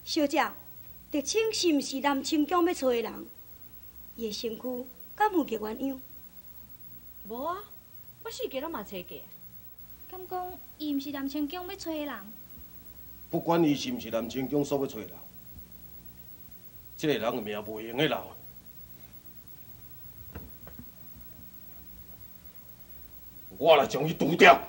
小姐，德清是毋是南清宫欲揣的人？伊的身躯敢有玉鸳鸯？无啊，我四界拢嘛揣过。敢讲伊毋是南清宫欲揣的人？不管伊是毋是南清宫所欲揣的人，这个人的命袂用得留。我来将伊除掉。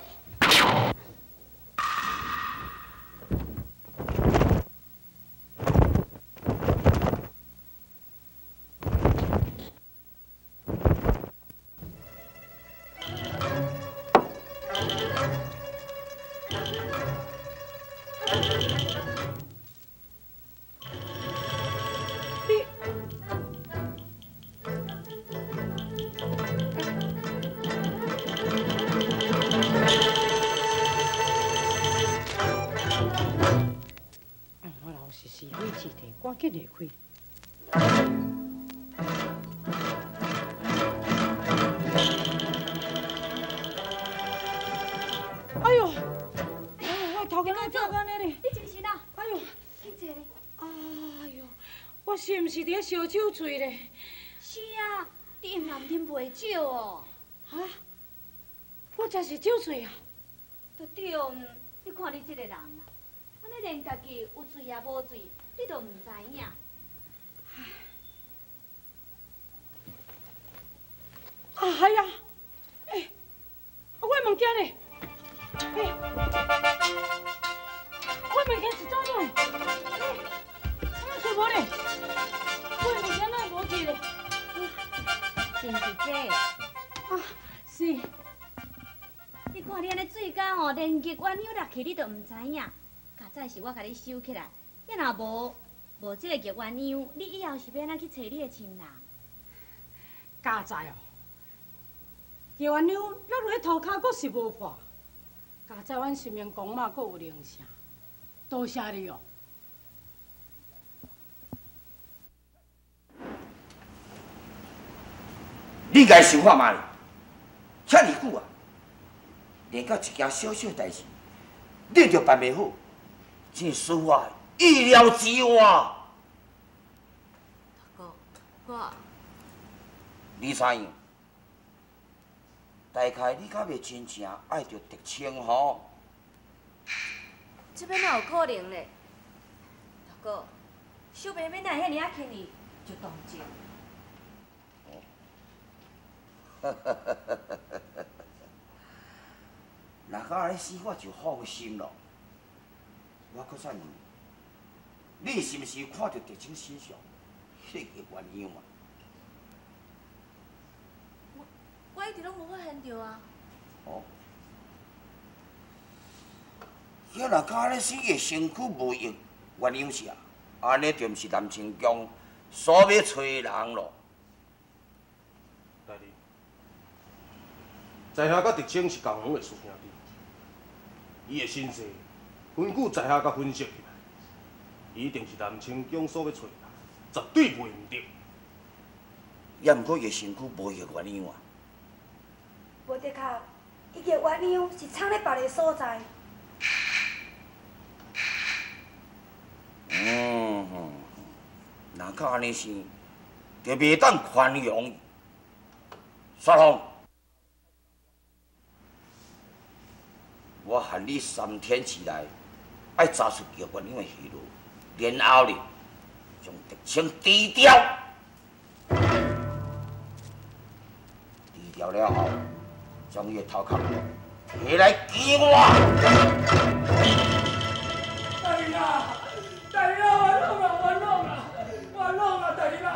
赶紧下开。哎呦，哎呦，我头壳哪跳安呢咧？你精神啊？哎呦，你坐咧。哎呦，我是毋是伫咧烧手喙咧？是啊，你饮南啉袂少哦。哈？我真是酒醉啊！就对，你看你这个人啊，按呢连家己有醉也无醉，你都毋知影。啊系啊！欸，我的物件呢？欸，我的物件是怎样？欸，哪找无咧？我的物件哪会无去咧？是毋是这？啊，是。你看你按呢醉甲吼，连玉鸳鸯落去你都毋知影。佳哉是我共你收起来，啊若无，无这个玉鸳鸯，你以后是欲按怎去揣你的亲人？佳哉哦，玉鸳鸯落落涂跤，阁是无破。佳哉，阮神明公妈阁有灵性，多谢你哦。你家想看觅，遮尔久啊，连到一件小小代志，你就办袂好，真使我意料之外。大哥，我李三样，大概你敢袂真正爱著德清吼？这欲哪有可能咧？大哥，小妹妹哪会遐尔仔轻易就动情？若敢按呢死，我就放心咯。我阁再问你，你是毋是看著德清身上彼个鸳鸯啊？我一直拢无发现著啊。哦。遐若敢按呢死，伊的身躯无用鸳鸯石，按呢就毋是南清宫所欲揣人咯。大人，在下佮德清是共园的师兄弟，伊的身世，根据在下佮分析起来，伊一定是南清宫所欲揣的人，绝对袂毋对。也毋过伊的身躯无玉鸳鸯啊。无的确，伊玉鸳鸯是藏咧别个所在。嗯，若敢按呢生，就袂当宽容伊。雪凤，我限你3天之内，爱查出玉鸳鸯的下落，然后呢，将德清除掉。除掉了后，将伊的头壳提来见我。大人啊，大人啊，冤枉啊，冤枉啊，冤枉啊，大人啊！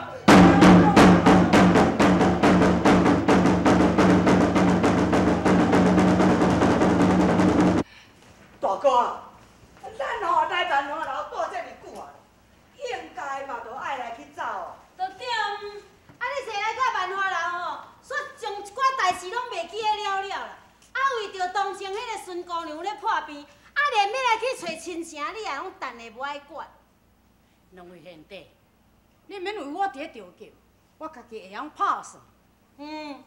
大哥啊，咱吼来万华楼住遮尔久啊，应该嘛都爱来去走啊。就对，啊你坐来到万华楼吼，煞将一寡代志拢袂记得了了啦。啊，为著同情彼个孙姑娘咧破病，啊连欲来去揣亲情，你也拢等下无爱管。两位贤弟，你毋免为我伫咧着急，我家己会晓拍算。嗯，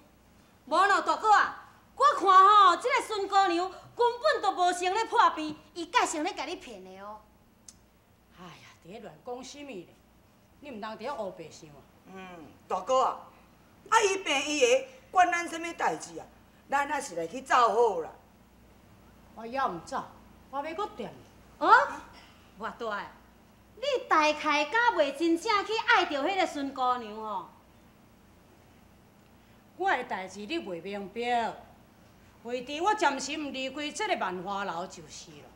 无咯，大哥啊，我看吼，这个孙姑娘根本就无成咧破病，伊盖成咧共你骗的哦。哎呀，伫咧乱讲啥物咧？你毋通伫遐乌白想啊！嗯，大哥啊，啊伊病伊的，关咱啥物代志啊？咱也是来去走好啦。我犹毋走，我欲阁踮。哦，偌大，你大概敢袂真正去爱著彼个孙姑娘吼？我的代志你袂明白，为伫我暂时毋离开这个万花楼就是了。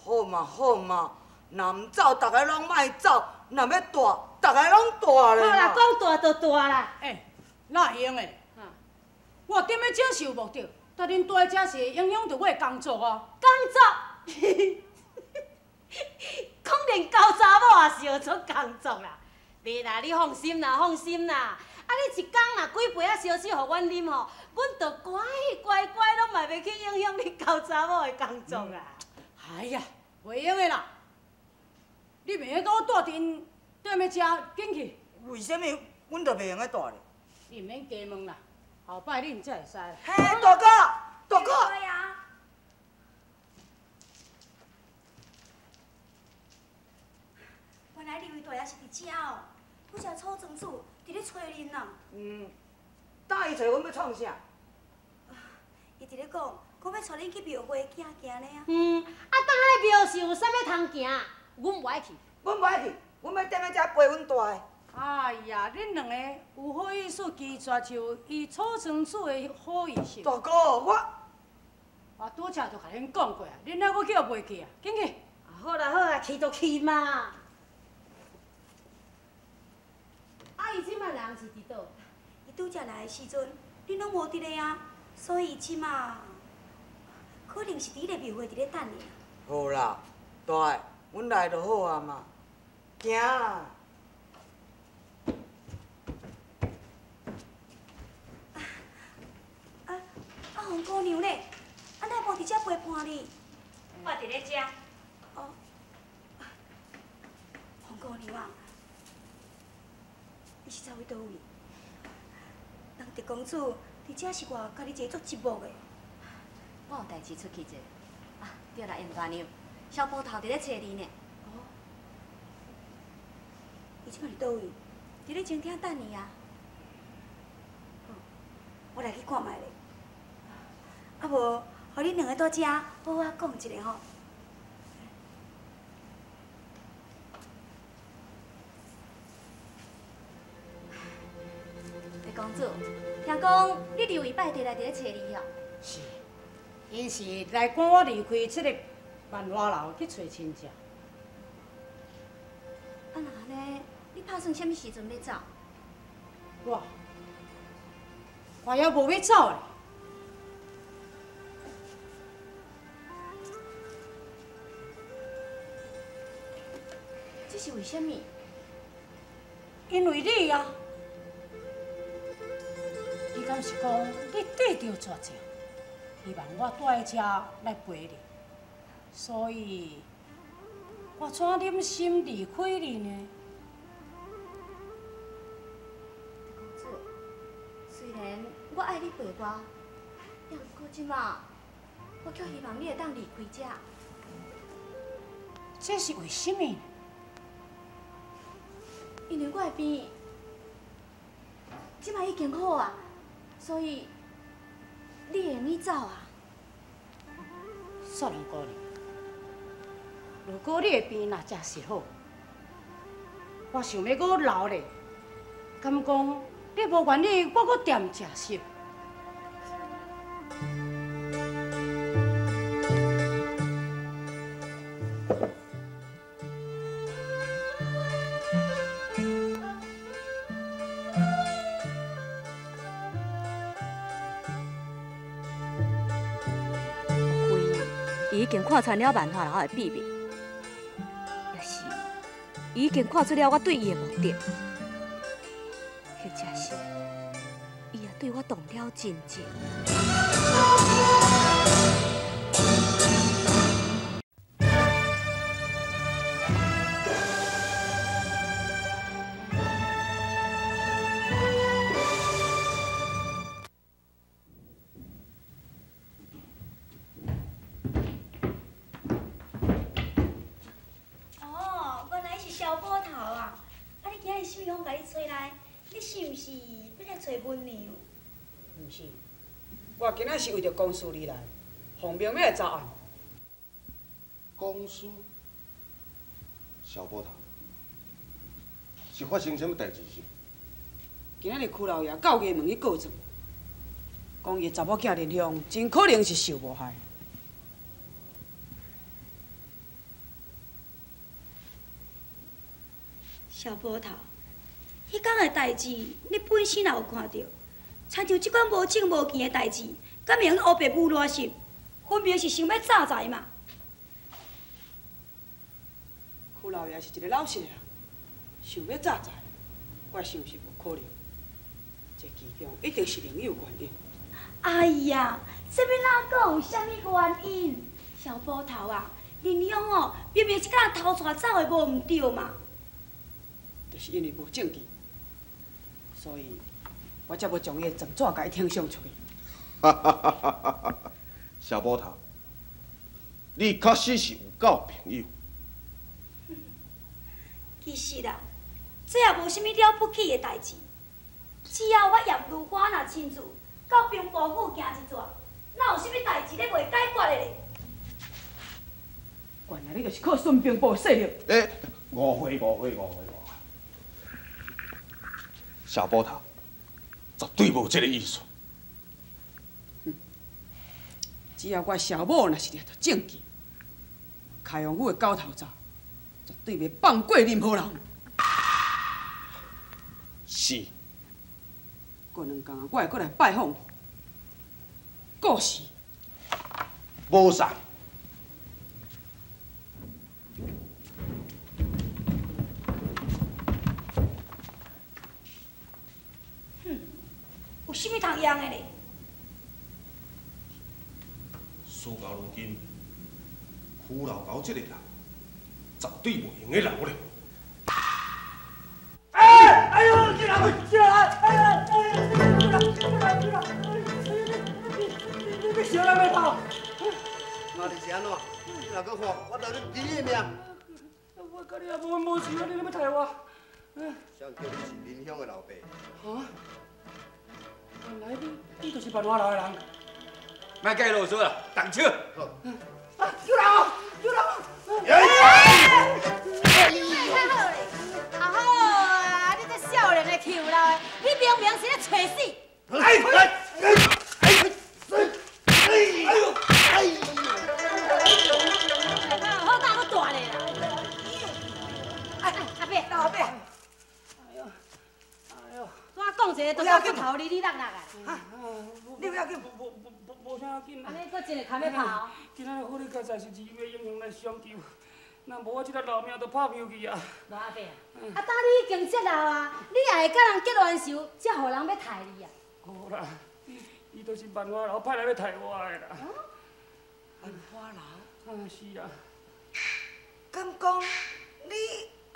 好嘛好嘛，若毋走，逐个拢莫走；若欲蹛，逐个拢蹛咧。好啦，讲蹛就蹛啦。欸，哪会用的？我踮咧遮是有目的，但恁蹛伫遮是会影响著我的工作啊。工作？讲连狗查某也是学做工作啦。袂啦，你放心啦，放心啦。啊，你一工若几杯仔烧酒予阮啉吼，阮就乖乖乖拢嘛袂去影响你狗查某的工作啦。哎呀，袂用的啦！你袂用阁我蹛伫𪜶踮咧遮，紧去。为啥物阮就袂用得蹛咧？你毋免加问啦，后摆恁才会知。嘿，大哥，大哥。原来二位大爷是伫遮哦，拄才楚庄子伫咧揣恁啊。嗯，搭伊揣阮欲创啥？伊伫咧讲，讲欲带恁去庙会行行咧啊。嗯，啊，当彼庙是有啥物通行？阮无爱去。阮无爱去，阮欲踮咧遮陪阮大的。哎呀，恁两个有好意思拒绝就伊楚庄子的好意思。大哥，我我拄才就共恁讲过啊，恁还阁叫袂记啊？紧去。好啦好啦，去就去嘛。啊，伊这摆人是伫佗？伊拄才来的时阵，恁拢无伫咧啊，所以伊这马可能是伫咧庙会伫咧等你。好啦，大的，阮来就好啊嘛，行啦。啊，洪姑娘咧，啊，哪无伫遮陪伴你？我伫咧遮。哦，洪姑娘啊。你是走去佗位？人狄公子伫遮是偌家己一个足寂寞的。我有代志出去一下。啊，对啦，杨大娘，小捕头伫咧揣你呢。哦。伊这摆伫佗位？伫咧前厅等你啊。好，我来去看觅咧。啊无，予恁两个伫遮好好讲一下吼。公子，听讲你二位拜地来伫咧揣你哦。是，𪜶是来赶我离开这个万花楼去揣亲戚。啊，若按呢，你拍算啥物时阵欲走？我犹无欲走咧。这是为啥物？因为你啊。你敢是讲你得著绝症，希望我蹛伫遮来陪你，所以我怎忍心离开你呢？公子，虽然我爱你陪我，也毋过这马，我却希望你会当离开遮。这是为什么？因为我的病，这马已经好啊。所以，你会用得走啊？雪兰姑娘，如果你的病若真是好，我想欲阁留咧，敢讲你无愿意我阁踮食食？伊已经看穿了万花楼的秘密，也是伊已经看出了我对伊的目的，或者是伊也对我动了真情。小讲共你揣来，你是毋是欲来揣阮娘？毋是，我今仔是为著公事而来，奉命欲来查案。公事？小波头，是发生啥物代志是？今仔日区老爷到衙门去告状，讲伊的查某囝林香真可能是受无害。小波头，彼工的代志，你本身也有看著，亲像这款无证无据的代志，敢会用乌白舞乱说？分明是想欲诈财嘛！区老爷是一个老实人，想欲诈财，我想是无可能。这其中一定是另有原因。哎呀，这欲哪阁有啥物原因？小波头啊，林香哦，明明是共人偷带走的，无毋对嘛。就是因为无证据，所以我才无将伊的状纸共伊呈上出去。小波头，你确实是有够朋友。其实啦，这也无啥物了不起的代志，只要我叶如花若亲自到兵部府行一转，哪有啥物代志咧袂解决的咧？原来你就是靠孙兵部的势力。欸，误会，误会，误会，误会。小波头，绝对无这个意思。只要我小某若是掠著证据，开王府的狗头铡，绝对袂放过任何人。是。过两工我会阁来拜访你。过时。无啥。哼，有啥物通用的咧？事到如今，区老头这个人绝对袂用得留咧。哎！哎呦！进来！进来！哎呀！哎呀！进来！进来！进来！你小人要跑？那你是按怎？你若阁看，我就你你的命。我佮你也无冤无仇，你咧欲杀我？谁叫你是林乡的老爸？啊？原来你就是万华楼的人。莫计啰嗦啦，动手！啊！救人哦！救人哦！阿好啊！你这少年的扣老的，你明明是咧揣死！哎哎哎哎呦！哎呦！好大阁大咧啦！哎，阿伯，老阿伯，哎呦，哎呦，怎讲一个都到骨头哩哩落落啊！你不要紧，无啥要紧。按呢，阁真会堪欲拍哦。今仔日好你佳哉是二位英雄来相救，若无我这个老命就拍票去啊！无阿伯啊，啊，当你已经这老啊，你也会佮人结冤仇，才予人欲刣你啊？无啦，伊就是万花楼派来欲刣我的啦。万花楼？啊，是啊。敢讲你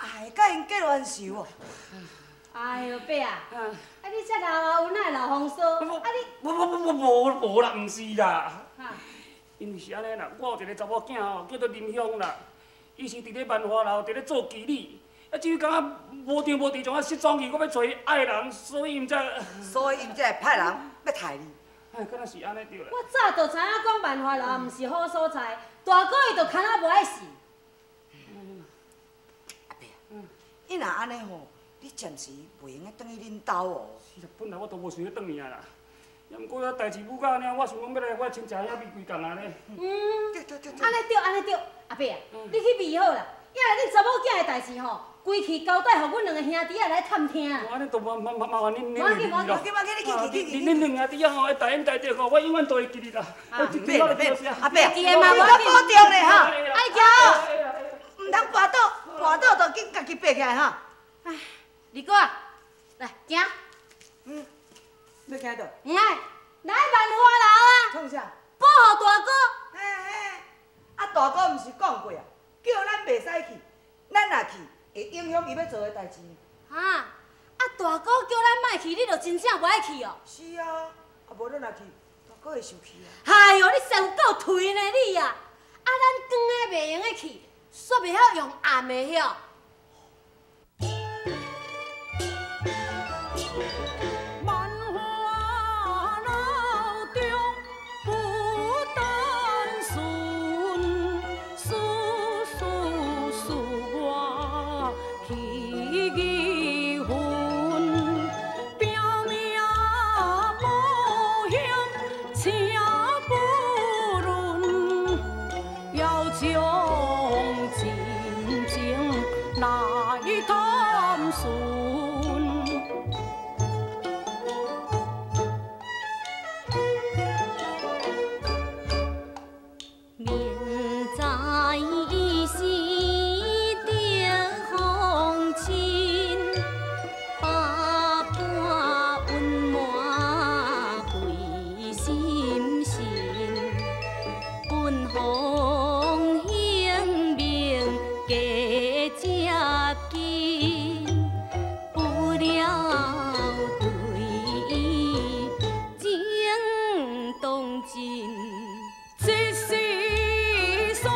也会佮𪜶结冤仇哦？哎哟，伯啊，啊你这老啊，有哪会老风骚？啊你，无啦，毋是啦。因为是按呢啦，我有一个查某囝吼，叫做林香啦，伊是伫咧万华楼伫咧做经理，啊，只感觉无定无伫，从啊失踪去，我欲揣爱人，所以𪜶才，所以𪜶才会派人欲刣你。哎，敢若是按呢对啦。我早就知影讲万华楼毋是好所在，大哥伊就堪仔无爱信。阿伯，你若按呢吼，你暂时袂用得转去恁兜哦。是啦，本来我都无想欲转去啊啦，也毋过代志舞到按呢，我想讲欲来我亲戚遐避几工啊咧。嗯，按呢对，按呢对，阿伯啊，你去避好啦，抑来恁查某囝的代志吼，规气交代予阮两个兄弟仔来探听。按呢都麻麻麻烦恁恁两个咯。恁恁两兄弟仔吼，会大恩大德吼，我永远都会记得啦。免免，阿伯，你较保重咧哈，爱行哦，毋通跋倒，跋倒就紧家己爬起来哈。哎，二哥啊，来行。嗯，欲行佗？毋爱，来万华楼啊！创啥？保护大哥。嘿嘿，啊大哥毋是讲过啊，叫咱袂使去，咱若去会影响伊欲做的代志。哈？啊大哥叫咱莫去，你就真正无爱去哦？是啊，啊无咱若去，大哥会生气啊。哎哟，你实有够颓呢你啊！啊咱光的袂用得去，煞袂晓用暗的晓。來探尋。明知是得風塵，百般隱瞞為心神，奔風興名加接近，不料對伊情動真。這是疏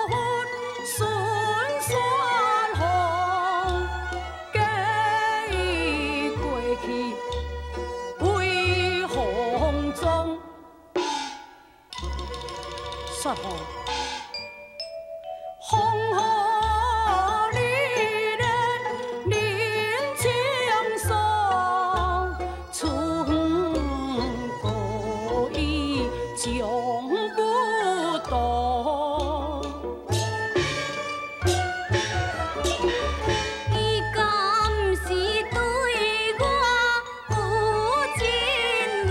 忽孫雪紅，假意過去為放縱。雪紅，風雨里的冷清爽，春過意將不動。伊敢是對我有真意，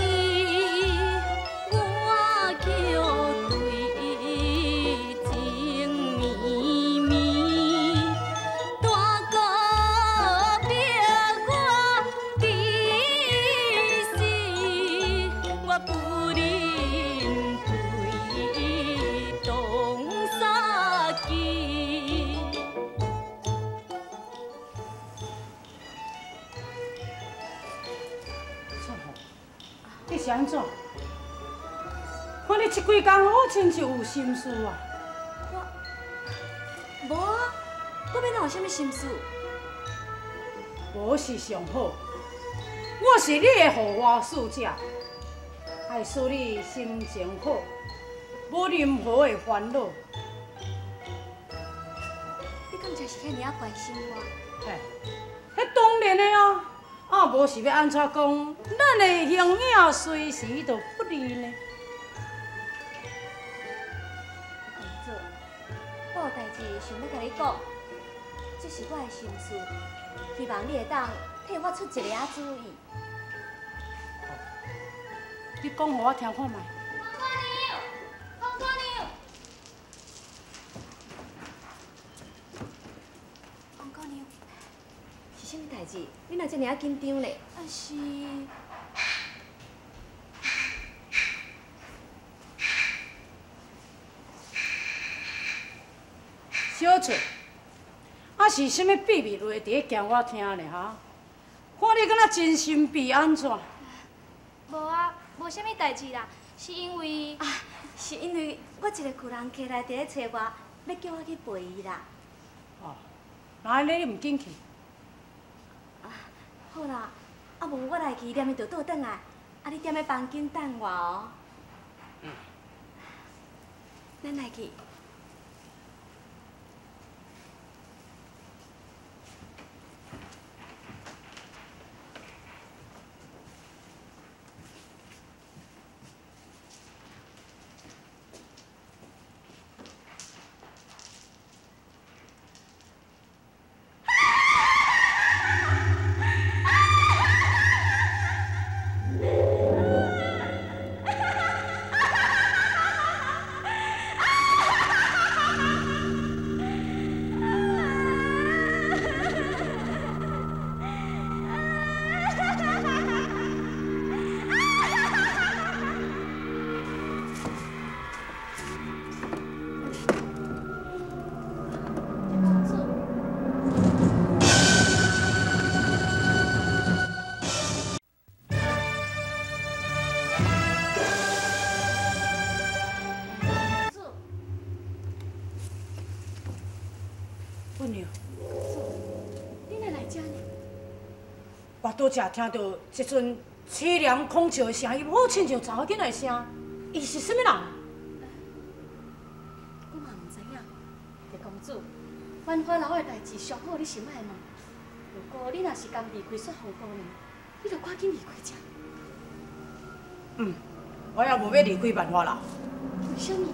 我卻對伊情綿綿。大哥逼我致死，我不忍對伊動殺機。雪紅，你是按怎？看你這幾工好親像有心事啊！無啊，我欲哪有啥物心事？無是上好，我是你的護花使者，愛使你心情好，無任何的煩惱。你敢真是遐爾仔關心我？嘿，彼當然的啊，啊無是欲按怎講？咱的形影隨時都不離呢。公主，我有代誌想欲共你講，這是我的心事，希望你會當替我出一个仔主意。你講予我聽看覓。王姑娘，王姑娘，是啥物代誌？你哪遮爾仔緊張咧？啊是。小翠，啊是啥物秘密話佇咧驚我聽咧哈？看你敢若真神秘按怎？無啊，無啥物代誌啦，是因為啊，是因為我一个舊人客來佇咧揣我，欲叫我去陪伊啦。哦，那按呢你毋緊去？啊，好啦，啊無我來去連伊就倒轉來，啊你踮咧房間等我哦。嗯。咱來去。我拄才聽到這陣淒涼孔笑的聲音，好親像查某囡仔的聲，伊是啥物人？我嘛毋知影。狄公子，萬花樓的代誌上好你先莫問。如果你若是甘離開雪鳳姑娘，你就趕緊離開遮。嗯，我也無欲離開萬花樓。為啥物？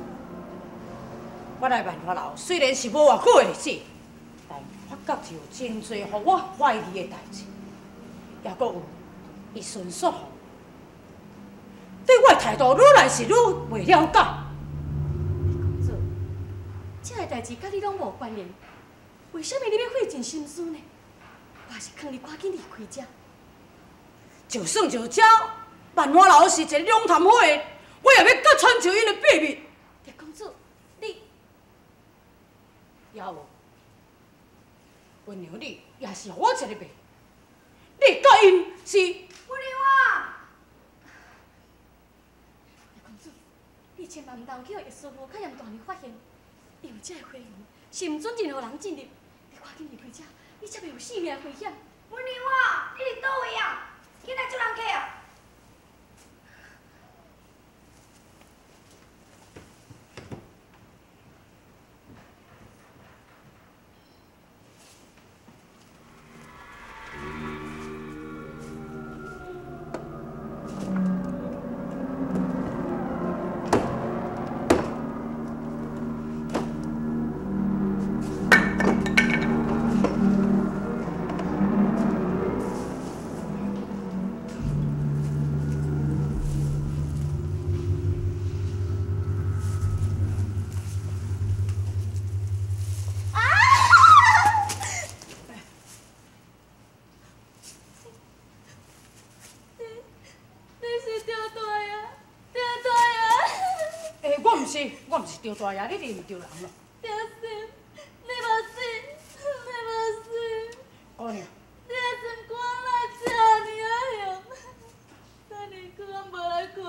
我來萬花樓雖然是無偌久的日子，但发觉是有真济予我怀疑的代志，抑阁有伊孙雪红对我的态度愈来是愈袂了解。公子，这个代志佮你拢无关联，为啥物你欲费尽心思呢？我是劝你赶紧离开遮。就算就这，万花楼是一个龙潭虎的，我也欲揭穿著𪜶的秘密。狄公子，你也有，温娘你也是予我一个谜，你佮𪜶是？温娘啊！狄公子，你千万毋通去予叶师傅佮严大娘发现，因为这个花园是毋准任何人进入。你赶紧离开遮，你才袂有性命危险。温娘啊，你伫佗位啊？紧来捉人客啊！我毋是张大爷，你认著人咯。张心，你无死，你无死。姑娘，你的心肝哪这尔仔雄，这尔久拢无来看我。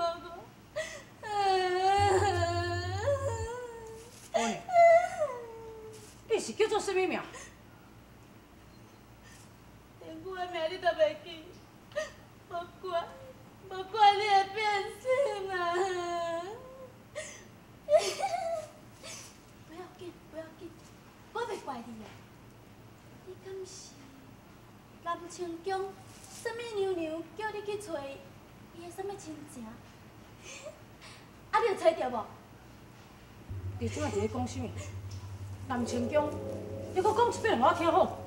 姑娘，你是叫做啥物名？连我的名你都袂记，无怪，无怪你会变心啊！不要紧，不要紧，我袂怪你啊。你敢是南清宫啥物娘娘叫你去揣伊的啥物亲情？啊，你有揣著无？你这摆伫咧讲啥物？南清宫，你阁讲一遍予我听好。